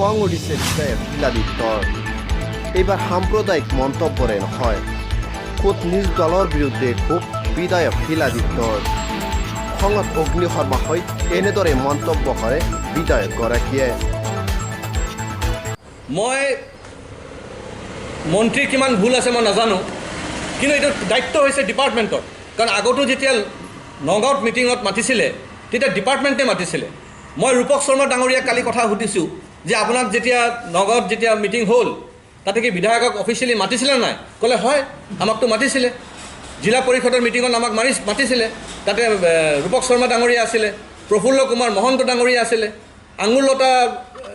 খং উঠিছে বিধায়ক শিলাদিত্যৰ। এইবাৰ সাম্প্ৰদায়িক মন্তব্যৰে নহয়, খোদ নিজ দলৰ বিৰুদ্ধে ক্ষোভ বিধায়ক শিলাদিত্যৰ। খঙত অগ্নিশৰ্মা হৈ এনেদৰে মন্তব্য কৰে বিধায়কগৰাকীয়ে। মই মন্ত্ৰীৰ কিমান ভুল আছে মই নাজানো, কিন্তু এইটো দায়িত্ব হৈছে ডিপাৰ্টমেণ্টৰ। কাৰণ আগতো যেতিয়া নগাঁৱত মিটিঙত মাতিছিলে, তেতিয়া ডিপাৰ্টমেণ্টে মাতিছিলে। মই ৰূপক শৰ্মা ডাঙৰীয়াক কালি কথা সুধিছোঁ যে আপোনাক যেতিয়া নগাঁৱত যেতিয়া মিটিং হ'ল, তাতে কি বিধায়কক অফিচিয়েলি মাতিছিলে নাই? ক'লে, হয়, আমাকতো মাতিছিলে। জিলা পৰিষদৰ মিটিঙত আমাক মাতিছিলে। তাতে ৰূপক শৰ্মা ডাঙৰীয়া আছিলে, প্ৰফুল্ল কুমাৰ মহন্ত ডাঙৰীয়া আছিলে, আঙুৰলতা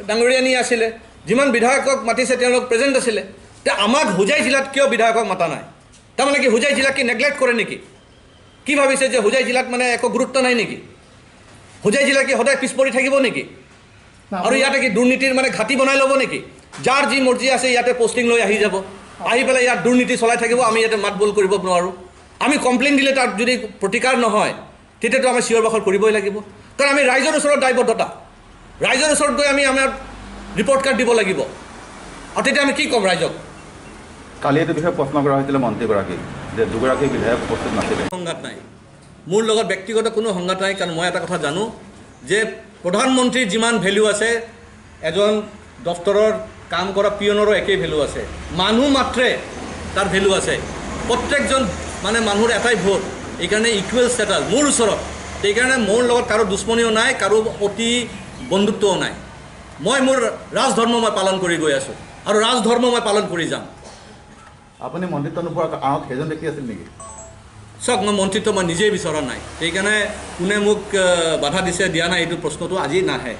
ডাঙৰীয়ানী আছিলে। যিমান বিধায়কক মাতিছে, তেওঁলোক প্ৰেজেণ্ট আছিলে। তে আমাক হোজাই জিলাত কিয় বিধায়কক মাতা নাই? তাৰমানে কি হোজাই জিলাক কি নেগলেক্ট কৰে নেকি? কি ভাবিছে যে হোজাই জিলাত মানে একো গুৰুত্ব নাই নেকি? হোজাই জিলা কি সদায় পিছ পৰি থাকিব নেকি? আৰু ইয়াতে কি দুৰ্নীতিৰ মানে ঘাটি বনাই ল'ব নেকি? যাৰ যি মৰ্জি আছে ইয়াতে পষ্টিং লৈ আহি যাব, আহি পেলাই ইয়াত দুৰ্নীতি চলাই থাকিব। আমি ইয়াতে মাত বোল কৰিব নোৱাৰোঁ। আমি কমপ্লেইন দিলে তাত যদি প্ৰতিকাৰ নহয়, তেতিয়াতো আমি চিঞৰ বাখৰ কৰিবই লাগিব। কাৰণ আমি ৰাইজৰ ওচৰত দায়বদ্ধতা, ৰাইজৰ ওচৰত গৈ আমি আমাৰ ৰিপৰ্ট কাৰ্ড দিব লাগিব। আৰু তেতিয়া আমি কি ক'ম ৰাইজক? কালি এইটো বিষয়ে প্ৰশ্ন কৰা হৈছিলে মন্ত্ৰীগৰাকীক যে দুগৰাকী বিধায়ক উপস্থিত নাছিলে। সংঘাত নাই, মোৰ লগত ব্যক্তিগত কোনো সংঘাত নাই। কাৰণ মই এটা কথা জানো যে প্ৰধানমন্ত্ৰীৰ যিমান ভেলু আছে, এজন দপ্তৰৰ কাম কৰা পিয়নৰো একেই ভেলু আছে। মানুহ মাত্ৰে তাৰ ভেলু আছে। প্ৰত্যেকজন মানে মানুহৰ এটাই ভোট, এইকাৰণে ইকুৱেল ষ্টেটাছ মোৰ ওচৰত। সেইকাৰণে মোৰ লগত কাৰো দুশ্মনীও নাই, কাৰো অতি বন্ধুত্বও নাই। মই মোৰ ৰাজধৰ্ম মই পালন কৰি গৈ আছোঁ আৰু ৰাজধৰ্ম মই পালন কৰি যাম। আপুনি মন্ত্ৰিত্ব নোপোৱাৰ আঁৰত সেইজন ব্যক্তি আছিল নেকি? চাওক, মই মন্ত্ৰিত্ব মই নিজেই বিচৰা নাই। সেইকাৰণে কোনে মোক বাধা দিছে দিয়া নাই, এইটো প্ৰশ্নটো আজি নাহে।